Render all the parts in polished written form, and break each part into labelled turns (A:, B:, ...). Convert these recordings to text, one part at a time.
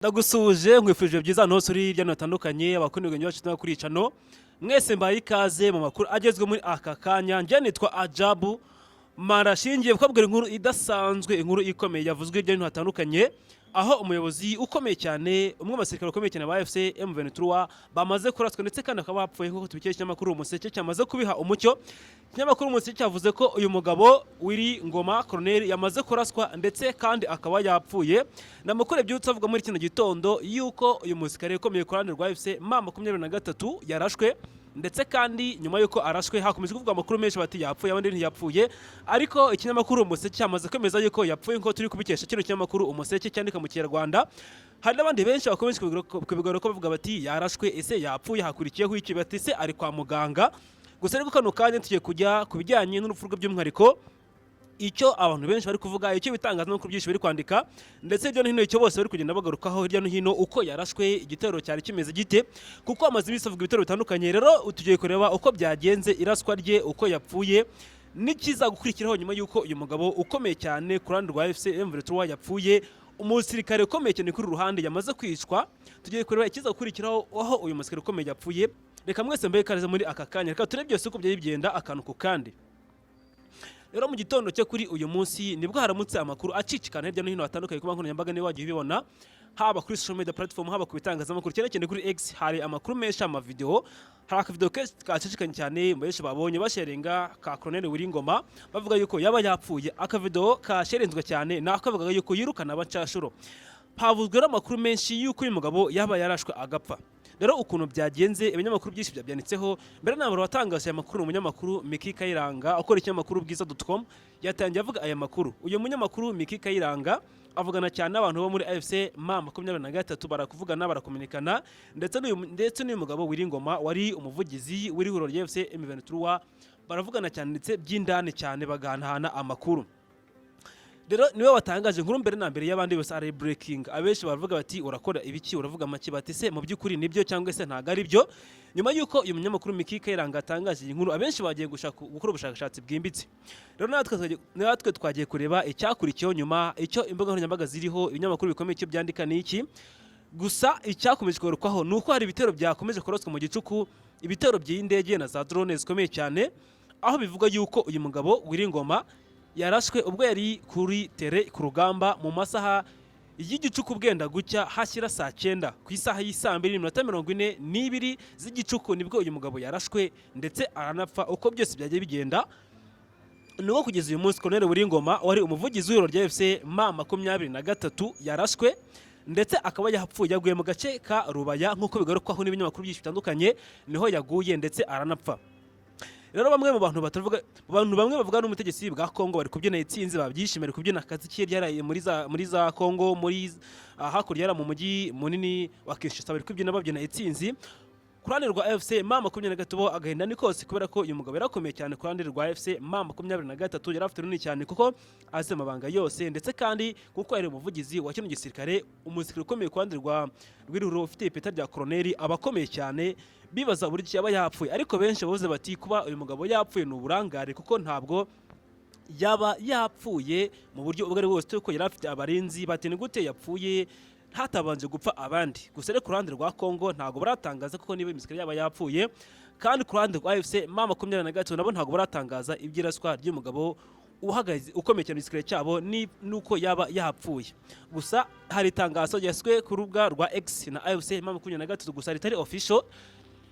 A: Ndagusuhuje, nkwifurije byiza ahantu hose uri hirya no hino hatandukanye. Abakunda bacu tuba kuri cano mwese, mbaye ikaze mu makuru agezwe muri aka kanya. Njye nitwa Ajabu Marashingiye kubabwira inkuru idasanzwe, inkuru ikomeye yavuzwe hirya no hino hatandukanye, aho umuyobozi ukomeye cyane, umwe mu basirikare bakomeye cyane ba AFC M23 bamaze kuraswa ndetse kandi bakaba bapfuye, nk'uko tubikesha ikinyamakuru Umuseke cyamaze kubiha umucyo. Ikinyamakuru Umuseke cyavuze ko uyu mugabo Willy Ngoma Colonel yamaze kuraswa ndetse kandi akaba yapfuye. Ni amakuru yabyutse avuga muri kino gitondo yuko uyu musirikare ukomeye ku ruhande rwa AFC M23 yarashwe, ndetse kandi nyuma y'uko arashwe hakomeje kuvugwa amakuru menshi, bati yapfuye, abandi ntiyapfuye, ariko ikinyamakuru Umuseke cyamaze kwemeza yuko yapfuye, nk'uko turi kubikesha kino kinyamakuru Umuseke cyandika mu Kinyarwanda. Hari n'abandi benshi bakomeje kubigaruka bavuga bati yarashwe, ese yapfuye, hakurikiyeho iki, bati ese ari kwa muganga? Gusa ariko kano kanya tugiye kujya ku bijyanye n'urupfu rwe, by'umwihariko icyo abantu benshi bari kuvuga, icyo ibitangazamakuru byinshi bari kwandika, ndetse hirya no hino icyo bose bari kugenda bagarukaho hirya no hino, uko yarashwe, igitero cyari kimeze gite, kuko amaze iminsi avuga ibitero bitandukanye. Rero tugiye kureba uko byagenze, iraswa rye, uko yapfuye, n'ikiza gukurikiraho nyuma y'uko uyu mugabo ukomeye cyane ku ruhande rwa AFC M23 yapfuye, umusirikare ukomeye cyane kuri uru ruhande yamaze kwicwa. Tugiye kureba ikiza gukurikiraho aho uyu musirikare ukomeye yapfuye. Reka mwese mbahe ikaze muri aka kanya, reka turebe byose uko byari bigenda akantu ku kandi. Rero mu gitondo cyo kuri uyu munsi nibwo haramutse amakuru acicikana hirya no hino hatandukanye ku mbuga nkoranyambaga, niba wagiye ubibona, haba kuri social media platform, haba ku bitangazamakuru, cyane cyane kuri X hari amakuru menshi, amavideo. Hari akavideo kenshi kacicikanye cyane, benshi babonye basharinga, ka Colonel Willy Ngoma bavuga yuko yaba yapfuye. Akavideo kasherenzwe cyane ni akavugaga yuko yirukana abacashuro. Havuzwe rero amakuru menshi yuko uyu mugabo yaba yarashwe agapfa. Rero ukuntu byagenze, ibinyamakuru byinshi byabyanditseho. Mbere na mbere watangaje aya makuru ni umunyamakuru Miki Kayiranga ukora ikinyamakuru bwiza.com. Yatangiye avuga aya makuru. Uyu munyamakuru Miki Kayiranga avugana cyane n'abantu bo muri AFC M23, barakuvugana, barakominikana, ndetse n'uyu mugabo Willy Ngoma wari umuvugizi w'ihuriro rya AFC M23, baravugana cyane ndetse by'indani cyane, baganahana amakuru. Rero niwe watangaje inkuru mbere na mbere y'abandi bose, ari breaking. Abenshi baravuga bati urakora ibiki, uravuga make, bati se mu by'ukuri nibyo cyangwa se ntabwo ari byo? Nyuma y'uko uyu munyamakuru Miki Kayiranga atangaje iyi nkuru, abenshi bagiye gushaka gukora ubushakashatsi bwimbitse. Rero natwe twagiye kureba icyakurikiyeho nyuma, icyo imbuga nkoranyambaga ziriho, ibinyamakuru bikomeye icyo byandika ni iki. Gusa icyakomeje kugarukwaho ni uko hari ibitero byakomeje kuraswa mu gicuku, ibitero by'indege na za drone zikomeye cyane, aho bivuga yuko uyu mugabo Willy Ngoma yarashwe ubwo yari kuri terrain ku rugamba mu masaha y'igicuku bwenda gucya, hashyira saa 9, ku isaha y'isaa 2:42 z'igicuku nibwo uyu mugabo yarashwe ndetse aranapfa. Uko byose byagiye bigenda ni uko kugeza uyu munsi Colonel Willy Ngoma wari umuvugizi w'ihuriro rya AFC M23 yarashwe ndetse akaba yapfuye, yaguye mu gace ka Rubaya, nk'uko bigarukwaho n'ibinyamakuru byinshi bitandukanye, niho yaguye ndetse aranapfa. Rero bamwe mu bantu batavuga, mu bantu bamwe bavuga n'umutegetsi bwa Kongo bari kubyina itsinzi, babyishimiye, bari kubyina akazi ryaraye muri za Kongo, muri hakurya yari mu mujyi munini wa Kinshasa, bari kubyina, babyina itsinzi. Ku ruhande rwa AFC M23 bo agahinda ni kose, kubera ko uyu mugabo yarakomeye cyane ku ruhande rwa AFC M23, yari afite runini cyane kuko azi amabanga yose, ndetse kandi kuko yari umuvugizi wa kino gisirikare, umusirikare ukomeye ku ruhande rwa rw'iruro ufite ipeta rya koroneri, aba akomeye cyane. Bibaza uburyo yaba yapfuye, ariko benshi bavuze bati kuba uyu mugabo yapfuye ni uburangare, kuko ntabwo yaba yapfuye mu buryo ubwo ari bwose, kuko yari afite abarinzi. Bati ni gute yapfuye hatabanje gupfa abandi? Gusa ariko ku ruhande rwa Kongo ntabwo baratangaza kuko niba imisirikare yaba yapfuye, kandi ku ruhande rwa AFC M23 nabo ntabwo baratangaza iby'iraswa ry'umugabo uhagaze ukomeye cyane mu gisirikare cyabo nuko yaba yapfuye. Gusa hari itangazo ryashyizwe ku rubuga rwa X na AFC M23, gusa ritari official,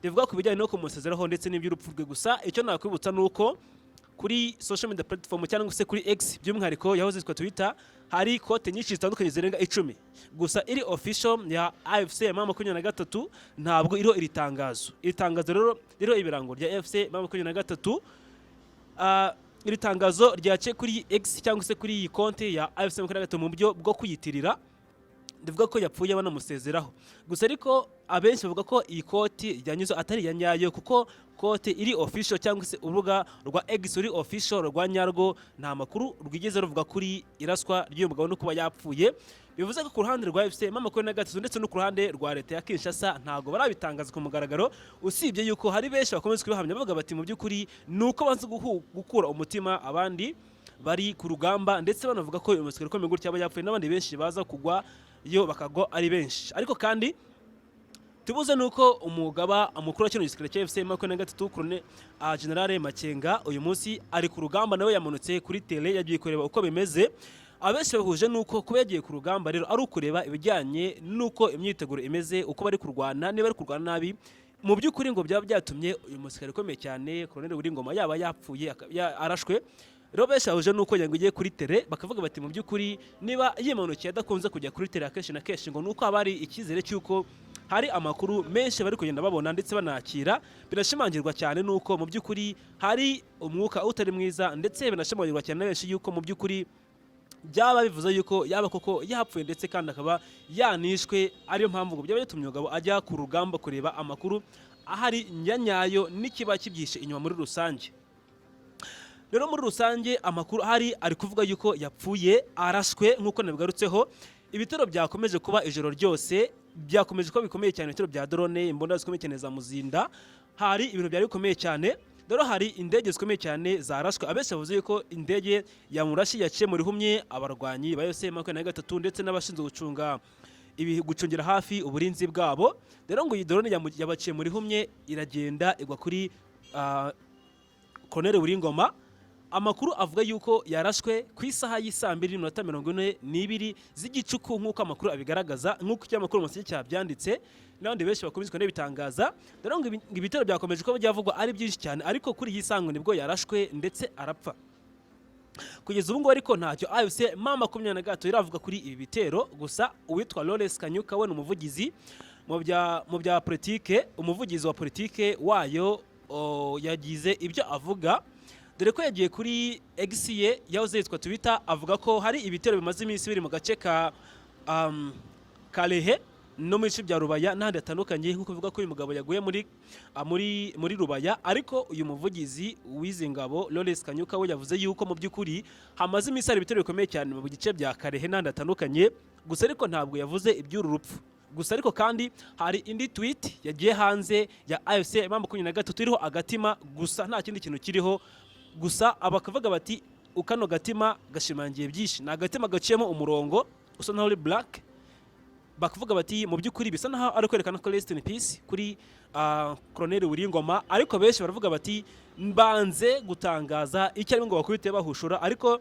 A: rivuga ku bijyanye no kumusezeraho ndetse n'iby'urupfu rwe. Gusa icyo nakwibutsa ni uko kuri social media platform cyangwa se kuri X by'umwihariko yahoze yitwa Twitter, hari quote nyinshi zitandukanye zirenga 10. Gusa iri official ya AFC M23 ntabwo iriho iri tangazo. Iri tangazo rero ririho ibirango rya AFC M23. Iri tangazo ryaciye kuri X cyangwa se kuri iyi konti ya AFC M23 mu buryo bwo kwiyitirira, ndivuga ko yapfuye banamusezeraho. Gusa ariko abenshi bavuga ko iyi quote yanyuze atari iya nyayo, kuko quote iri official cyangwa se urubuga rwa X ruri official rwa nyarwo nta makuru rwigeze ruvuga kuri iraswa ry'uyu mugabo no kuba yapfuye. Bivuze ko ku ruhande rwa AFC M23 ndetse no ku ruhande rwa leta ya Kinshasa ntabwo barabitangaza ku mugaragaro, usibye yuko hari benshi bakomeza kubihamya bavuga bati mu by'ukuri ni uko banze gukura umutima abandi bari ku rugamba, ndetse banavuga ko uyu musirikare ukomeye gutya aba yapfuye n'abandi benshi baza kugwa. yo bakagwa ari benshi. Ariko kandi tubuze nuko umugaba mukuru wa kino gisirikare cya AFC M23, Colonel General Makenga, uyu munsi ari ku rugamba, nawe yamanutse kuri terrain, yagiye kureba uko bimeze. Abenshi bahuje nuko kuba yagiye ku rugamba rero ari ukureba ibijyanye n'uko imyiteguro imeze, uko bari kurwana, niba bari kurwana nabi. Mu by'ukuri ngo byaba byatumye uyu musirikare ukomeye cyane Colonel Willy Ngoma yaba yapfuye arashwe. Rero benshi bahuje nuko ngo igiye kuri terrain, bakavuga bati mu by'ukuri niba yimanukiye adakunze kujya kuri terrain akenshi na kenshi, ngo nuko haba hari icyizere cy'uko hari amakuru menshi bari kugenda babona ndetse banakira. Binashimangirwa cyane nuko mu by'ukuri hari umwuka utari mwiza, ndetse binashimangirwa cyane na benshi yuko mu by'ukuri byaba bivuze yuko yaba koko yapfuye ndetse kandi akaba yanishwe, ariyo mpamvu ngo byaba bitumye umugabo ajya ku rugamba kureba amakuru ahari nyanyayo n'ikiba kibyihishe inyuma muri rusange. Rero muri rusange amakuru ahari ari kuvuga yuko yapfuye arashwe nk'uko nabigarutseho. Ibitero byakomeje kuba ijoro ryose, byakomeje kuba bikomeye cyane, ibitero bya drone, imbunda zikomeye cyane za muzinda, hari ibintu byari bikomeye cyane. Rero hari indege zikomeye cyane zarashwe. Abenshi bavuze yuko indege ya Murashi yaciye mu rihumye abarwanyi ba AFC M23 ndetse n'abashinzwe gucunga ibi, gucungira hafi uburinzi bwabo. Rero ngo iyi drone yabaciye mu rihumye, iragenda igwa kuri Colonel Willy Ngoma. Amakuru avuga yuko yarashwe ku isaha y'isaa 2:42 z'igicuku, nk'uko amakuru abigaragaza, nk'uko ikinyamakuru Umuseke cyabyanditse n'abandi benshi bakomeza bitangaza. Rero ngo ibitero byakomeje kuba byavugwa ari byinshi cyane, ariko kuri iyi sango nibwo yarashwe ndetse arapfa. Kugeza ubu ngubu ariko ntacyo AFC M23 iravuga kuri ibi bitero. Gusa uwitwa Lawrence Kanyuka, we ni umuvugizi mu bya politike, umuvugizi wa politike wayo, yagize ibyo avuga, dore ko yagiye kuri X ye yahoze yitwa Twitter, avuga ko hari ibitero bimaze iminsi biri mu gace ka Kalehe no mu bice bya Rubaya n'ahandi hatandukanye, nk'uko bivuga ko uyu mugabo yaguye muri Rubaya. Ariko uyu muvugizi w'izi ngabo Lawrence Kanyuka we yavuze yuko mu by'ukuri hamaze iminsi hari ibitero bikomeye cyane mu gice bya Kalehe n'ahandi hatandukanye, gusa ariko ntabwo yavuze iby'uru rupfu. Gusa ariko kandi hari indi tweet yagiye hanze ya AFC M23 iriho agatima gusa, nta kindi kintu kiriho. Gusa abakavuga bati ukano gatima gashimangiye byinshi, ni agatima gaciyemo umurongo usa naho uri black. Bakavuga bati mu by'ukuri bisa naho ari kwerekana ko rest in peace kuri Colonel Willy Ngoma. Ariko benshi baravuga bati mbanze gutangaza icyo arimo ngo bakubite bahushura, ariko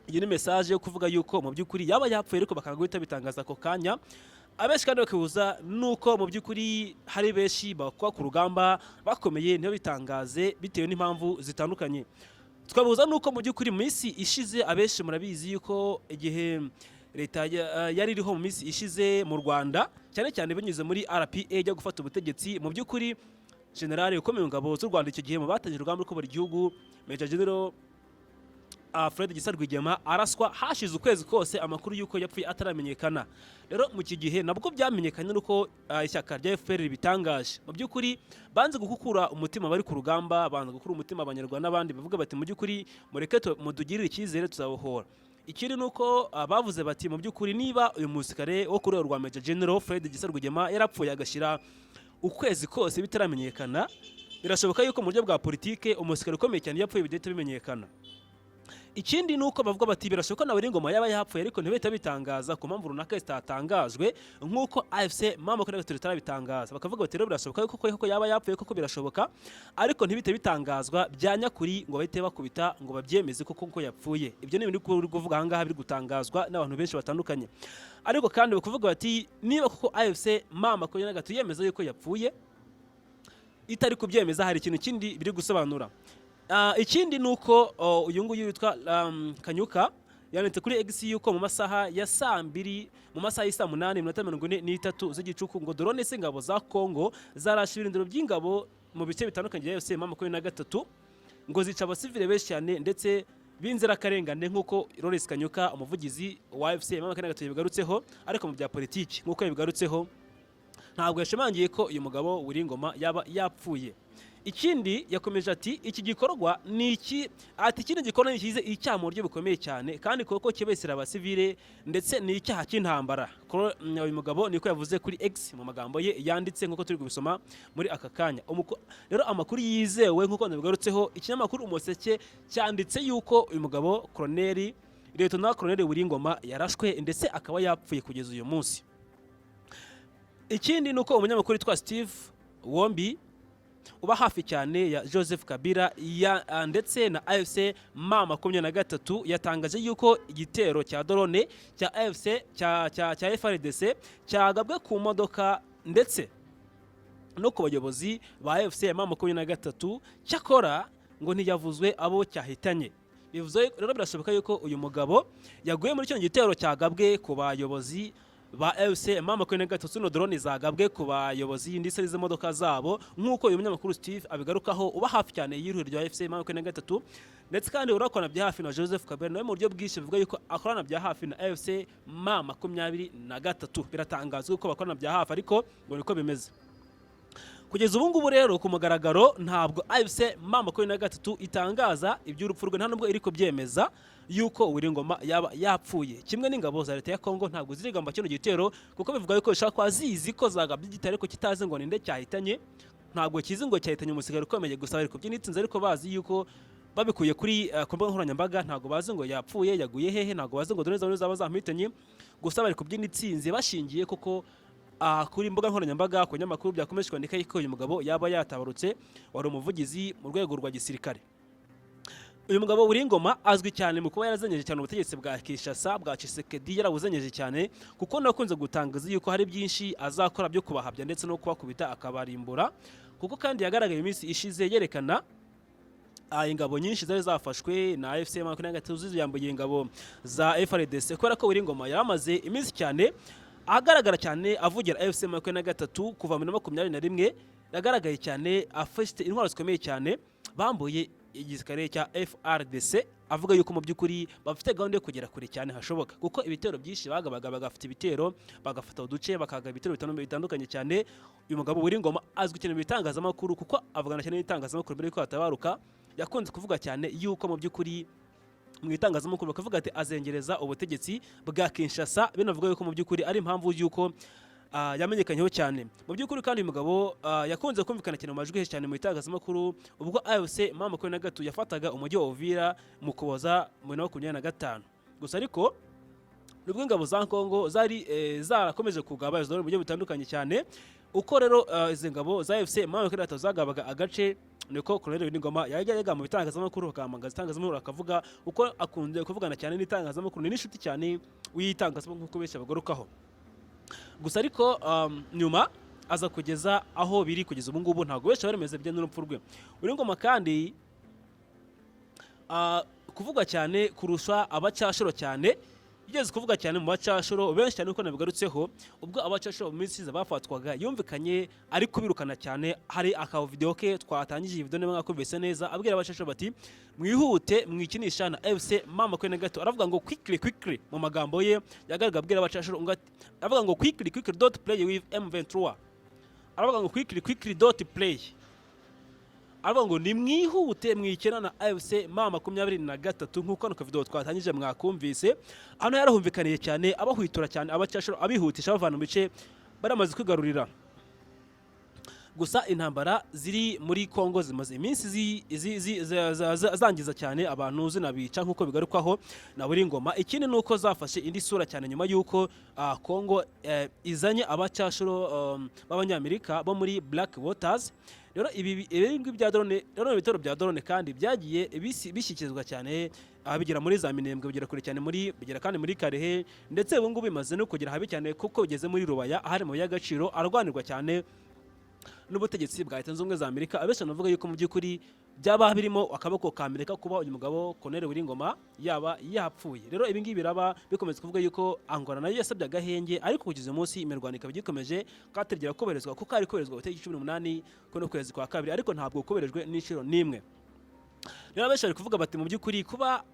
A: iyi ni message yo kuvuga yuko mu by'ukuri yaba yapfuye, ariko bakanga guhita bitangaza ako kanya. Abenshi kandi bakibuza nuko mu by'ukuri hari benshi bakwa ku rugamba bakomeye ntibabitangaze bitewe n'impamvu zitandukanye. Twabuza nuko mu by'ukuri mu minsi ishize, abenshi murabizi yuko igihe leta yari iriho mu minsi ishize mu Rwanda, cyane cyane binyuze muri RPA ijya gufata ubutegetsi, mu by'ukuri general ukomeye mu ngabo z'u Rwanda icyo gihe mu batangije urugamba rwo kubara igihugu, Major General Fred Gisa Rwigema, araswa, hashize ukwezi kose amakuru y'uko yapfuye ataramenyekana. Rero mu iki gihe nabwo byamenyekanye nuko ishyaka rya FPR ribitangaje. Mu by'ukuri banze gukukura umutima bari ku rugamba, banze gukura umutima Abanyarwanda n'abandi, bavuga bati mu by'ukuri mureke mudugirire icyizere, tuzabohora. Ikindi ni uko bavuze bati mu by'ukuri niba uyu musirikare wo ku rwego rwa Major General Fred Gisa Rwigema yarapfuye agashyira ukwezi kose bitaramenyekana, birashoboka yuko mu buryo bwa politike umusirikare ukomeye cyane yapfuye bidahita bimenyekana. Ikindi ni uko bavuga bati birashoboka nawe Ngoma yaba yapfuye, ariko ntibahita bitangaza ku mpamvu runaka zitatangajwe, nk'uko AFC M23 itarabitangaza. Bakavuga bati rero birashoboka koko koko yaba yapfuye, koko birashoboka, ariko ntibite bitangazwa bya nyakuri ngo bahite bakubita ngo babyemeze koko ko yapfuye. Ibyo ni ibintu biri kuvuga aha ngaha, biri gutangazwa n'abantu benshi batandukanye. Ariko kandi bakavuga bati niba koko AFC M23 yemeza yuko yapfuye, itari kubyemeza hari ikintu kindi biri gusobanura. Ikindi ni uko uyu nguyu witwa Kanyuka yanditse kuri X yuko mu masaha ya saa 2, mu masaha y'isaa 8:43 z'igicuku, ngo drone z'ingabo za Congo zarashe ibirindiro by'ingabo mu bice bitandukanye bya AFC M23, ngo zica abasivile benshi cyane ndetse b'inzirakarengane, nk'uko Lawrence Kanyuka, umuvugizi wa AFC M23, yabigarutseho. Ariko mu bya politiki, nk'uko yabigarutseho, ntabwo yashimangiye ko uyu mugabo Willy Ngoma yaba yapfuye. Ikindi yakomeje ati iki gikorwa ni iki, ati ikindi gikorwa ni ikize icyaha mu buryo bukomeye cyane, kandi koko kibesera abasivile ndetse ni icyaha cy'intambara. Uyu mugabo niko yavuze kuri X mu magambo ye yanditse, nk'uko turi kubisoma muri aka kanya. Rero amakuru yizewe, nk'uko nabigarutseho, ikinyamakuru Umuseke cyanditse yuko uyu mugabo Colonel Lieutenant Colonel Willy Ngoma yarashwe ndetse akaba yapfuye kugeza uyu munsi. Ikindi ni uko umunyamakuru witwa Steve Wombi uba hafi cyane ya Joseph Kabila ndetse na AFC M23 yatangaje yuko igitero cya drone cya AFC cya FARDC cyagabwe ku modoka ndetse no ku bayobozi ba AFC M23. Cyakora ngo ntiyavuzwe abo cyahitanye. Bivuze rero birashoboka yuko uyu mugabo yaguye muri kino gitero cyagabwe ku bayobozi ba AFC M23, zino drone zagabwe ku bayobozi ndetse n'izo modoka zabo, nk'uko uyu munyamakuru Steve abigarukaho, uba hafi cyane y'ihuriro rya AFC M23, ndetse kandi urakorana bya hafi na Joseph Kabila nawe mu buryo bwinshi, bivuga yuko akorana bya hafi na AFC M23. Biratangazwa ko bakorana bya hafi, ariko ngo niko bimeze kugeza ubu ngubu. Rero ku mugaragaro ntabwo AFC M23 itangaza iby'urupfu rwe, nta nubwo iri kubyemeza yuko Willy Ngoma yaba yapfuye. Kimwe n'ingabo za leta ya Kongo ntabwo zirigamba kino gitero, kuko bivuga yuko bishobora kuba zizi ko zagabye igitero ariko kitazi ngo ninde cyahitanye. Ntabwo kizi ngo cyahitanye umusirikare ukomeye, gusa bari kubyina itsinze, ariko bazi yuko babikuye ku mbuga nkoranyambaga. Ntabwo bazi ngo yapfuye, yaguye hehe, ntabwo bazi ngo dore zaba zamuhitanye, gusa bari kubyina itsinze bashingiye koko kuri mbuga nkoranyambaga, ku binyamakuru byakomeje kwandika yuko uyu mugabo yaba yatabarutse, wari umuvugizi mu rwego rwa gisirikare. Uyu mugabo Willy Ngoma azwi cyane mu kuba yarazenyeje cyane ubutegetsi bwa Kinshasa bwa Tshisekedi. Yarabuzenyeje cyane kuko nakunze gutangaza yuko hari byinshi azakora byo kubahabya ndetse no kubakubita akabarimbura, kuko kandi yagaragaye iminsi ishize yerekana ingabo nyinshi zari zafashwe na AFC M23 ziyambuye ingabo za FARDC, kubera ko Willy Ngoma yaramaze iminsi cyane ahagaragara cyane avugira AFC M23. Kuva muri 21 yagaragaye cyane afite intwaro zikomeye cyane bambuye igisirikare cya FARDC, avuga yuko mu by'ukuri bafite gahunda yo kugera kure cyane hashoboka, kuko ibitero byinshi bagabaga, bagafata ibitero, bagafata uduce, bakagaba ibitero bitandukanye cyane. Uyu mugabo Willy Ngoma azwi cyane mu bitangazamakuru kuko avugana cyane n'itangazamakuru. Mbere yuko atabaruka yakunze kuvuga cyane yuko mu by'ukuri mu itangazamakuru bakavuga ati azengereza ubutegetsi bwa Kinshasa. Binavuga yuko mu by'ukuri ari impamvu y'uko yamenyekanyeho cyane mu by'ukuri. Kandi uyu mugabo yakunze kumvikana cyane mu majwi henshi cyane mu itangazamakuru ubwo AFC M23 yafataga umujyi wa Uvira mu Kuboza mu 2025. Gusa ariko nubwo ingabo za Kongo zari zarakomeje kugaba izo mu buryo butandukanye cyane, uko rero izi ngabo za AFC M23 zagabaga agace, niko Colonel Willy Ngoma yajya yajya mu bitangazamakuru, bakahamagaza itangazamakuru akavuga, uko akunze kuvugana cyane n'itangazamakuru, ni n'inshuti cyane w'itangazamakuru nk'uko benshi bagarukaho. Gusa ariko nyuma aza kugeza aho biri kugeza ubu ngubu ntabwo benshi baremeza ibijyanye n'urupfu rwe. Willy Ngoma kandi kuvuga cyane kurusha abacashuro cyane, yigeze kuvuga cyane mu bacashuro benshi cyane uko nabigarutseho. Ubwo abacashuro mu minsi ishize bafatwaga, yumvikanye ari kubirukana cyane. Hari aka video ke twatangije iyi video, niba mwakumvise neza, abwira abacashuro bati: "Mwihute, mwikinisha na AFC M23." Aravuga ngo "quickly, quickly". Mu magambo ye yagaragaye abwira abacashuro ngo aravuga ngo "quickly, quickly, don't play with M23". Aravuga ngo "quickly, quickly, don't play". Aravuga ngo nimwihute, mwikina na AFC M23, nk'uko kano kavideo twatangije mwakumvise. Hano yarahumvikaniye cyane abahwitura cyane abacashuro, abihutisha bavana mu bice baramaze kwigarurira. Gusa intambara ziri muri Kongo zimaze iminsi zangiza cyane abantu, zinabica, nk'uko bigarukwaho na Willy Ngoma. Ikindi ni uko zafashe indi sura cyane nyuma y'uko Kongo izanye abacashuro b'Abanyamerika bo muri Black Waters. Rero ibi ngibi bya drone, rero ibitero bya drone kandi byagiye bishyikirizwa cyane, bigera muri za Minembwe, bigera kure cyane muri, bigera kandi muri Kalehe, ndetse ubu ngubu bimaze no kugera habi cyane kuko bigeze muri Rubaya, ahari mu y'agaciro arwanirwa cyane n'ubutegetsi bwa Leta Zunze Ubumwe za Amerika. Abenshi banavuga yuko mu by'ukuri byaba birimo akaboko ka Amerika kuba uyu mugabo Colonel Willy Ngoma yaba yapfuye. Rero ibi ngibi biraba bikomeza kuvuga yuko Angola nayo yasabye agahenge, ariko kugeza uyu munsi imirwano ikaba igikomeje kategera kubahirizwa, kuko ari kubahirizwa itariki 18 kuno kwezi kwa kabiri, ariko ntabwo kubahirijwe n'inshuro n'imwe. Rero abenshi bari kuvuga bati mu by'ukuri kuba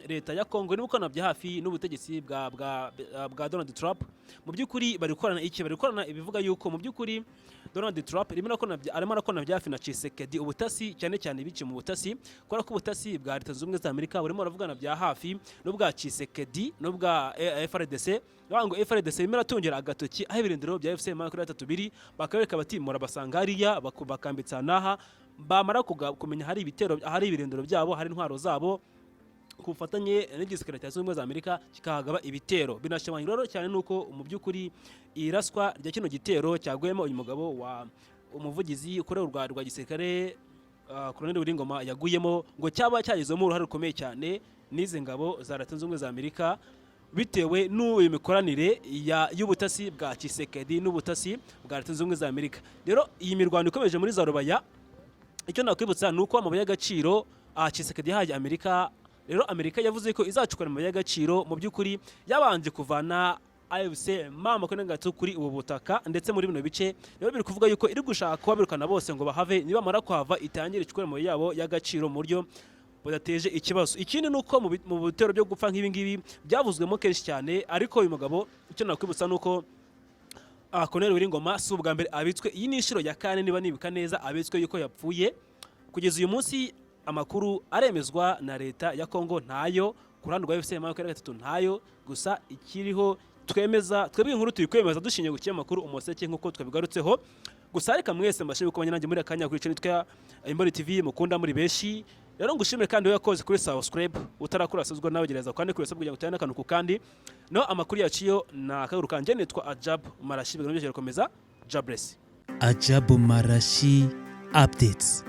A: leta ya Kongo irimo gukorana bya hafi n'ubutegetsi bwa Donald Trump, mu by'ukuri bari gukorana iki? Bari gukorana ibivuga yuko mu by'ukuri Donald Trump arimo arakorana bya hafi na Tshisekedi ubutasi, cyane cyane biciye mu butasi, kubera ko ubutasi bwa Leta Zunze Ubumwe za Amerika burimo buravugana bya hafi n'ubwa Tshisekedi n'ubwa FARDC. Bavuga ngo FARDC irimo iratungira agatoki aho ibirindiro bya AFC M23 biri, bakabereka bati murabasanga hariya, bakambitsa n'aha. Bamara kumenya hari ibitero, hari ibirindiro byabo, hari intwaro zabo. Ku bufatanye n'igisirikare cya Zunze Ubumwe za Amerika kikahagaba ibitero. Binashimangirwa rero cyane nuko mu by'ukuri iraswa rya kino gitero cyaguyemo uyu mugabo wa umuvugizi ukorera rwa gisirikare, Colonel Willy Ngoma, yaguyemo, ngo cyaba cyagizemo uruhare rukomeye cyane n'izi ngabo za Leta Zunze Ubumwe za Amerika, bitewe n'uyu mikoranire y'ubutasi bwa Tshisekedi n'ubutasi bwa Leta Zunze Ubumwe za Amerika. Rero iyi mirwano ikomeje muri za Rubaya. Icyo nakwibutsa ni uko amabuye y'agaciro Tshisekedi yahaye Amerika, rero Amerika yavuze ko izacukura amabuye y'agaciro mu by'ukuri yabanje kuvana AFC M23 kuri ubu butaka ndetse muri bino bice. Rero biri kuvuga yuko iri gushaka kubabirukana bose ngo bahave, nibamara kuhava itangire icukure amabuye yabo y'agaciro mu buryo budateje ikibazo. Ikindi ni uko mu bitero byo gupfa nk'ibi ngibi byavuzwemo kenshi cyane, ariko uyu mugabo, icyo nakwibutsa ni uko Colonel Willy Ngoma si ubwa mbere abitswe. Iyi ni inshuro ya kane, niba nibuka neza, abitswe yuko yapfuye. Kugeza uyu munsi amakuru aremezwa na Leta ya Kongo ntayo, ku ruhande rwa AFC M23 ntayo. Gusa ikiriho twemeza twebwe, inkuru turi kwemeza dushingiye ku kinyamakuru Umuseke nk'uko twabigarutseho. Gusa reka mwese mbashimire ko nanjye muri akanya kuri channel yitwa Imboni TV mukunda muri benshi. Rero ngushimire kandi wowe yakoze kuri subscribe. Utarakora suzwa nawe, gereza kandi kuri subscribe kugira ngo utane akantu ku kandi. No amakuru yacu yo na akagaruka kanjye, nitwa Ajab Marashi. Bigamije gukomeza. Jobless.
B: Ajabu Marashi Updates.